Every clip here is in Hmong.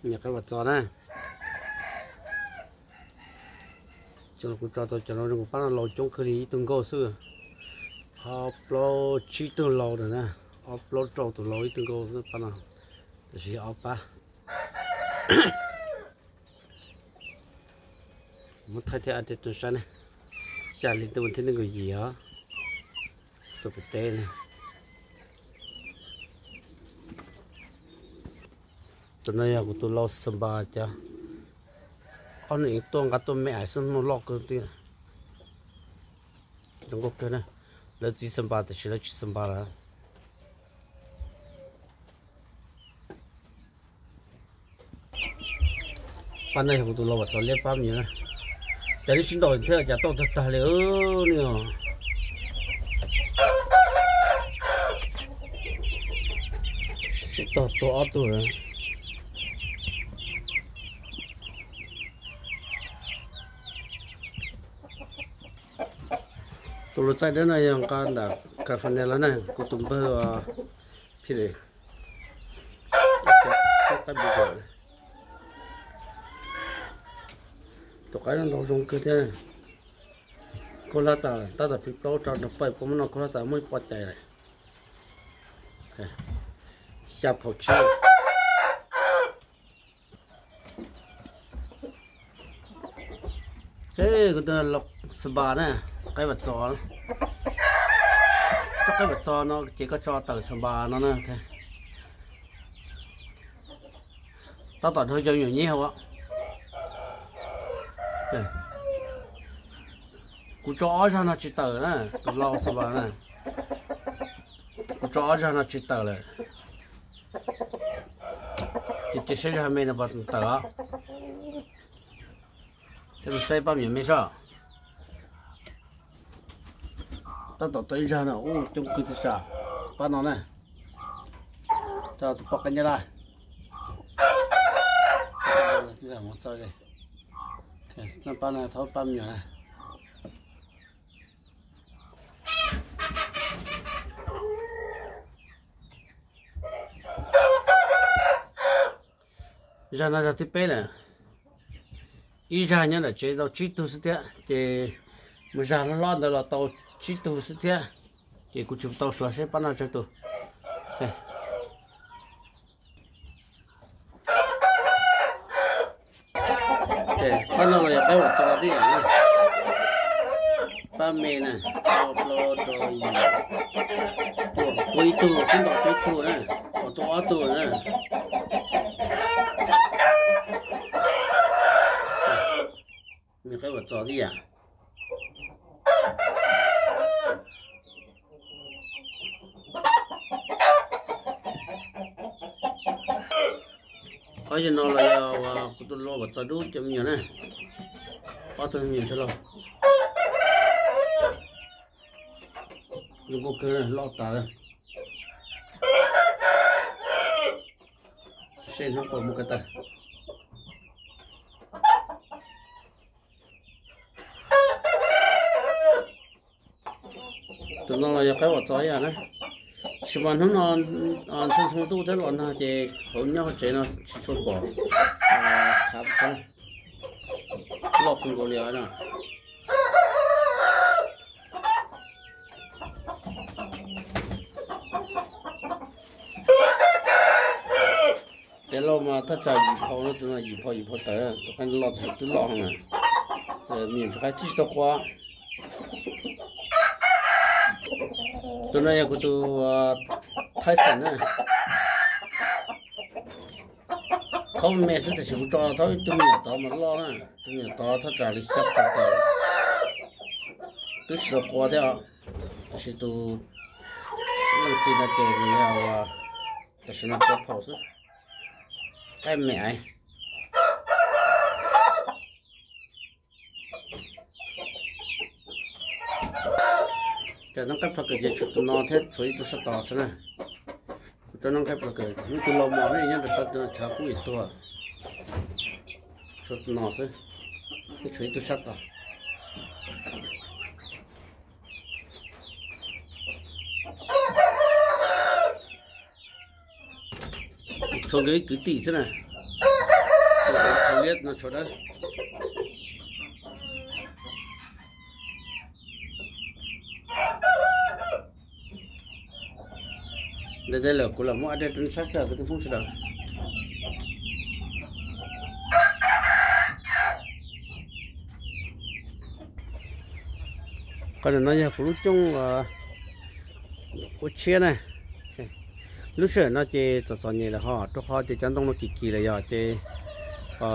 Nyiam qe vam txos na. Cov kuv tso tau cov no zoo kuv pab no laus coob kawg li ib tug nkauj xwb. Ob plaub tsib tug laus na, ob plaub rau tus laus ib tug nkauj xwb pab no, tab sis ob pab. Muab thaij thiab tus saib ne, xya hli tus thiab nees nkaum yim os, tus kuv teb ne. Tus no yog kuv tus lau xa npas cov, ob nws tuaj nqa tuaj me ais xwb, hnub loj kawg tiag. Zoo nkauj kawg na. Lawv txiv xa npas tiam sis lawv tsis xa npas lawm. Pab no yog kuv tus lau vam txos liab pab me nyuam na. Cas li sib ntaus thiab cas tau tag tag li ne. Sib tog tuag ob tug lawm. Tus luag txaij dawb no yog nqa nram California los na, kuv tus npawg Philip. Tus qaib no ntau zoo kawg thiab. Kaub hlab tas tab tom pib plaub tso nrog pawg, kuv muab no kaub hlab tas muaj ib pob cai lawm. Xya phaum tsib. Kuv tus lau xa npas na, qaib vam txos. Tsob qaib vam txos no ces koj tso tawm xa npas no na. Tab tom dhau cov me nyuam nyeb hauv. Kuv tso ob zag no tsis tawm na, tus lau xa npas na. Kuv tso ob zag no tsis tawm lawm. Ces cia saib zag me no puas tawm os. Thiab mus saib pab me nyuam me soj. Tab tom tau ib zag no, ub, coob kawg tib sas. Pab no na, coj tus poj qaib nyab laj. Pab no thov pab me nyuam na. Zag no zag thib peb lawm. Ib zag nyob nram tsev tau tsib tug xwb thiab, ces mus zag hlob hlob ntawd los tau tsib tug xwb thiab, ces kuv tsis tau suav seb pab no tsawg tus. Pab no los yog qaib vam txos tib yam na. Pab me na, ob plaub rau yim, tuaj ib tug xwb, ntaus ib tug na, tuaj ob tug na. Me qaib vam txos tib yam. Ob yog no los yog kuv tus lau vam txos dub cov me nyuam na. Ob tug me nyuam ntshai lauj. Zoo nkauj kawg loj tas lawm. Seb hnub puas muaj ko taw. Tus no los yog qaib vam txos ib yam na. Tab sis mas hnub no ntxhw ntxhw ntuj thiab los nag ces hauv nyob hauv tsev no tsis tshua pom. Loj kawg nkaus li no. Cov loj mas thaj tsam yim phau no, tus no yim phau yim phau tawm, tus qaib loj twb loj heev na. Me nyuam ntsuag qaib tsis tau qua. Tus no yog kuv tus Thaib Xeem na. Khaub me xwb tab sis kuv tso tau ib tug me nyuam tod mas loj na, tus me nyuam tod thaj tsam li xya phaum tawm, twb tsis tau qua thiab os. Tab sis tus leej txiv no ces nws yog tam sim no rau phaum xwb, qaib me aiv. Cov noob qaib plho kawm ces tshuav tus no thiab tshuav ib tug sab tod xwb na. Kuv tso noob qaib plho kawm, ib tug lau mos ne nyob rau sab tod tshav kub ib tuag. Tshuav tus no xwb, thiab tshuav ib tug sab tod. Tshuav nkawd ib kwv tij xwb na. Tshuav liab no tshuav dawb. Ntawm ntawd lawm kuv lam muab ab dej rau nej saib xwb kwv tij Hmoob sawv daws. Qhov no yog kuv lub cooj ua tshiab na. Lub sij hawm no ces txom txom nyem lawm ho rau qhov tias cov ntoo no kim kim lawm yog ces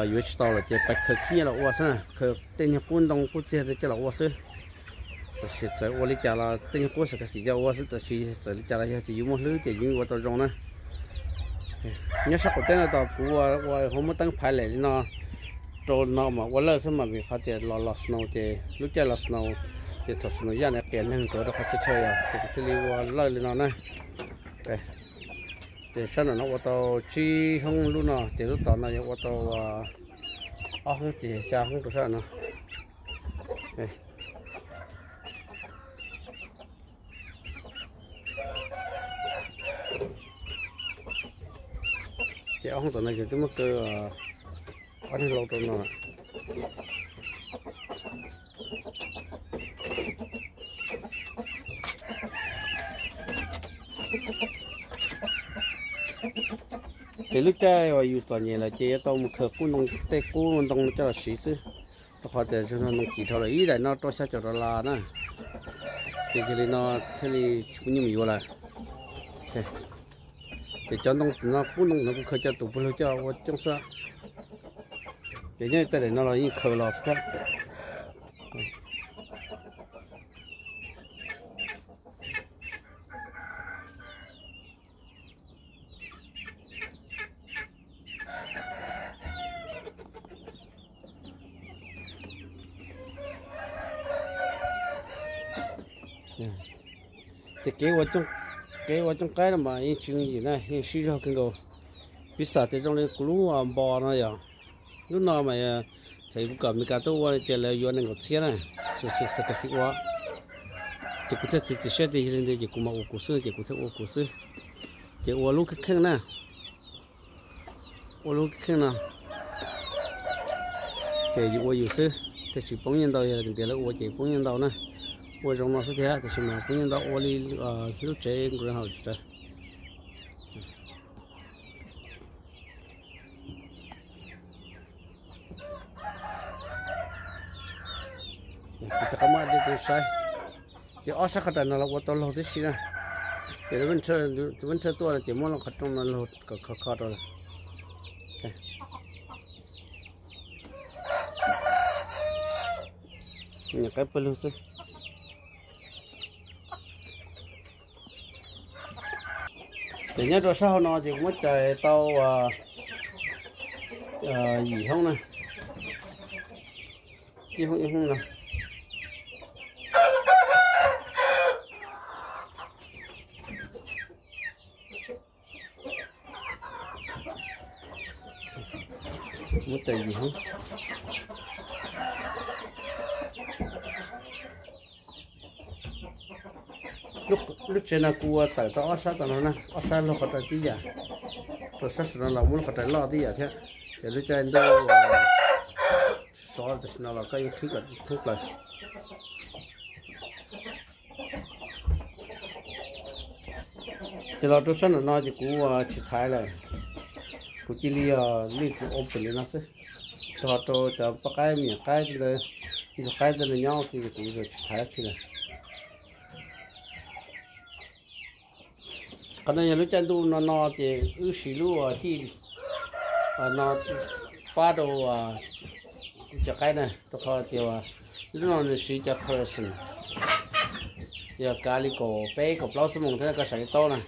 yuav tsis tau lawm ces pais khaws khib nyiab los ua xwb na, khaws tej nyuag qub ntoo qub txiag coj los ua xwb. Tab sis txawm ua li cas los tej nyuag qub xav kas xim coj ua xwb, tab sis txawm li cas los yog tias yus muaj hlwb ces yeej ua tau zoo na. Nyob sab qaum teb no tos kuv ua ua ho muab teeb phaiv lem li no rau no mas ua lawj xwb mas vim qhov tias los los snow ces lub caij los snow ces thaum snow yaj no qias neeg ntsuav rau qhov txhia chaw yog ces kuv thiaj li ua lawj li no na. Ces sab nram no ua tau tsib hoob lub no ces lub tom no yog ua tau ob hoob ces xya hoob rau sab no. Ces ob hoob tom no ces twb muab kaw ob neeg laus rau no. Ces lub caij uas yus txom nyem lawm ces yuav tau mus khaws qub ntoo, tej qub ntoo coj los siv xwb, rau qhov tias zaum no ntoo kim dhau lawm ib daim no rau xya caum dollar na. Ces yog li no thiaj li tsis muaj nyiaj mus yuav lawm. Ces cov ntoo no qub ntoo no kuv khaws coj tus pawg lug coj ua cooj xwb. Ces nyob li tej daim no los yeej khaws los xwb thiab. Ces kev ua cooj qaib no mas yeej tsis yooj yim na, yeej sib zog kawg nkaus. Piv xam tias zoo li kuv lub npo no yog, lub no mas thaum kuv kom Amelikas tuaj ua ces lawv yuav nees nkaum txhiab na, xwm xwm ua. Ces kuv thiaj txiav txim siab tias yog li ntawd ces kuv mam ua kuv xwb, ces kuv thiaj ua kuv xwb. Ces ua lub kheej kheej na, ua lub kheej no, ces yus ua yus xwb, thiaj tsis poob nyiaj ntau, yog tias lawv ua ces poob nyiaj ntau na. Ua zoo no xwb thiab tab sis mas poob nyiaj ntau ua li lub tsev nkaus hauv tsis tau. Kuv rov qab muab dej rau saib. Ces ob sab qhov rais no los ua tau laug tib si na. Ces tus Vib Ntsha tuaj no ces muab qhov rooj no laug kom kho kho rau lawm. Nyuam qaib pawg lug xwb. Ces nyob rau sab hauv no ces kuv muab cais tau yim hoob na, ib hoob ib hoob no. Muab cais yim hoob. Lub tsev no kuv ua tawm tau ob sab tom no na, ob sab laug qhov rais tib yam, rau sab saum no los muab lub qhov rais loj tib yam thiab. Ces lub caij ntuj sov tam sim no los koj yeej khwb kom thoob plaws. Ces los rau sab nram no ces kuv tsis thaiv lawm, kuv cia li leave open li no xwb, rau rau cov poj qaib me nyuam qaib ntawd, ntsuag qaib ntawd nyob ces kuv tsis thaiv dab tsi lawm. Qhov no yog lub caij ntuj no no ces wb siv lub hij no pab rau cov qaib na, rau qhov tias lub no nws siv cov coercion, yog kav li kaum peb kaum plaub xuab moos thiab koj xav li taub na,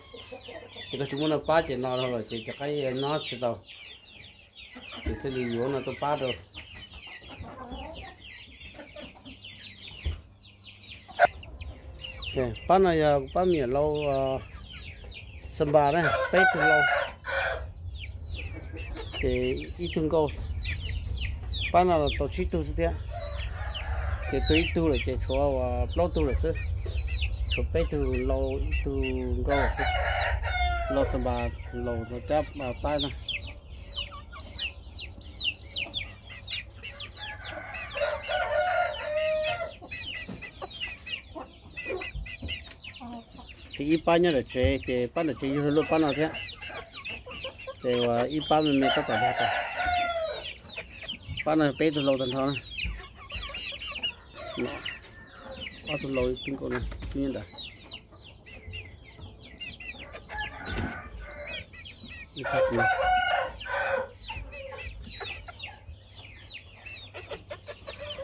ces koj tsis muaj no pab ces no lawm ces cov qaib nyob tsis tau. Ces thiaj li yuav no tuaj pab rau. Pab no yog pab me nyuam lau xa npas na, peb tug lau, ces ib tug nkauj. Pab no los tau tsib tug xwb thiab, ces tuag ib tug lawm ces tshuav plaub tug lawm xwb, tshuav peb tug lau ib tug nkauj xwb. Lau xa npas laus no cab pab na. Ib pab nyob ntawm tsev ces pab ntawm tsev yug luaj pab no thiab. Ces ua ib pab me me tab tom dag tas. Pab no peb tug lau tag nrho na. Ob tug lau tub nkaus no nyob ntawd.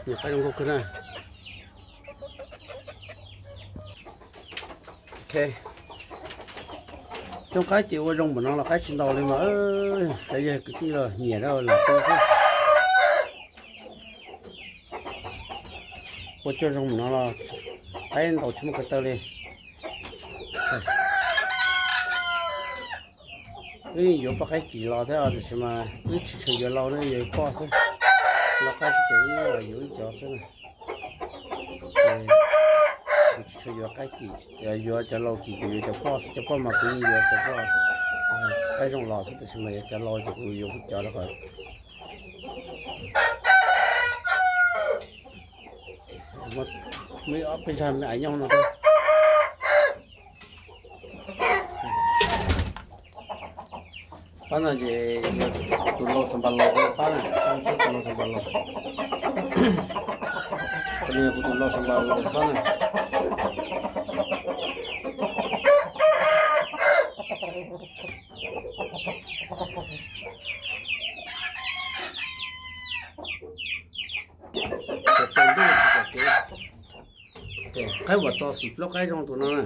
Nyuam qaib zoo nkauj kawg na. Ok, coob qaib ces ua zoo npaum no los qaib tsis ntau li mas cov yawg kwv tij los nyiam rau los tu xwb. Ua coob zoo npaum no los qaib ntau tsis muaj ko taw li. Wb yuav poj qaib kim los thiab tiam sis mas wb tsis tshua yuav lau na, yuav poj xwb. Lau qaib sib ces wb yuav wb cov xwb na. Tsis tshua yuav qaib kim, yuav cov lau kim, kuv yuav cov poj xwb, cov poj mas kuv yeej yuav cov poj qaib zoo los xwb, tiam sis mas yuav cov lau ces kuv yuav kuv cov rau qhov muaj ob peb zag me aiv nyob no. Pab no ces yog tus lau Xas Npas Laus pab na, tus lau Xas Npas Laus. Qhov no yog kuv tus lau Xas Npas Laus pab na. Qaib Vuam Txos xim plaub qaib zoo tus no na.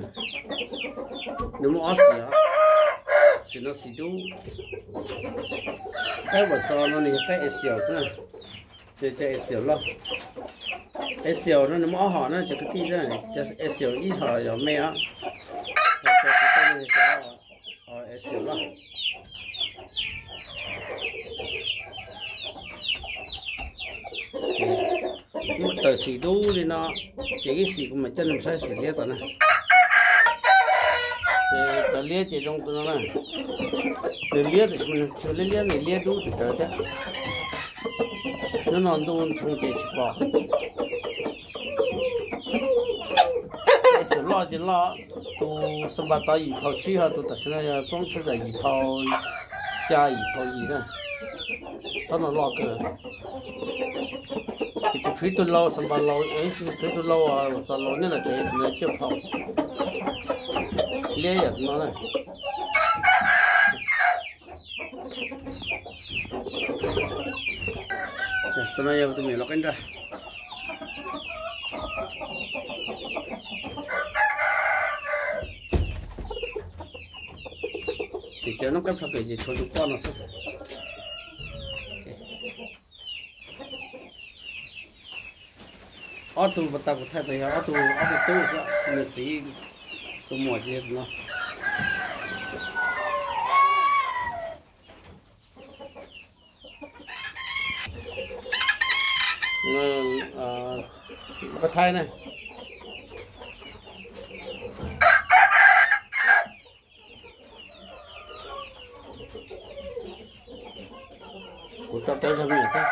Nws muaj ob xim, xim no xim dub. Qaib Vuam Txos no nws yog qaib Asian xwb na. Ces cov Asian loj, Asian no nws muaj ob hom na cov kwv tij, cov Asian ib hom yog me os, cov Asian loj. Muaj tawm xim dub li no, ces ib xim kuv mam coj nws saib xim liab tom na. Ces cov liab ces zoo tus no na. Nws liab tiam sis mas nws tsis liab liab, nws liab dub tsawv tsawv thiab. Hnub no ntuj ntxhoo ces tsis pom. Asian loj ces loj, tus Xas Npas Txos yim phaus tsib, ho tus tam sim no yog poob tshuaj zam yim phaus xya yim phaus yim na. Thaum no loj kawg. Ces kuv tshuav ib tug lau Xas Npas Laus, tshuav ib tug lau Vuam Txos Laus nyob ntawm tsev, tus no cuaj phaus. Liab yam no na. Tus no yog tus me nyuam lau qaib nraj. Ces cov noob qaib plho kawg ces tshuav tus poj no xwb. Ob tug pas tas kuv thaij tas yog ob tug, ob tug tub xwb, nws txiv tus muam ces yog tus no. Koj thaij na. Kuv tso tau zog me nyuam thiab.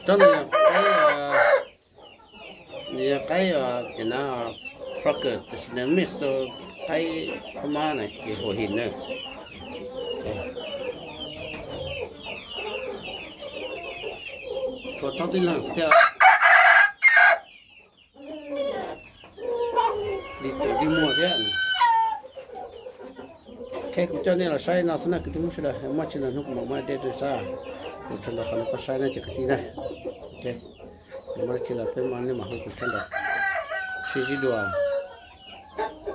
Tsob no yog qaib, nws yog qaib ces na, Crocker, tam sim no mix rau qaib Phab Mab na ces huam him na. Tshuav tau tib leeg xwb thiab. Li tseem li muag thiab. Ok, kuv coj nej los saib no xwb na kwv tij Hmoob sawv daws, muaj tsis los hnub kuv mam muab update rau sab, kuv tso ntawm qhov no koj saib na cov kwv tij na. Ok, muaj tsis los peb mam, nej mam hu kuv tso ntawm, sib ntsib dua.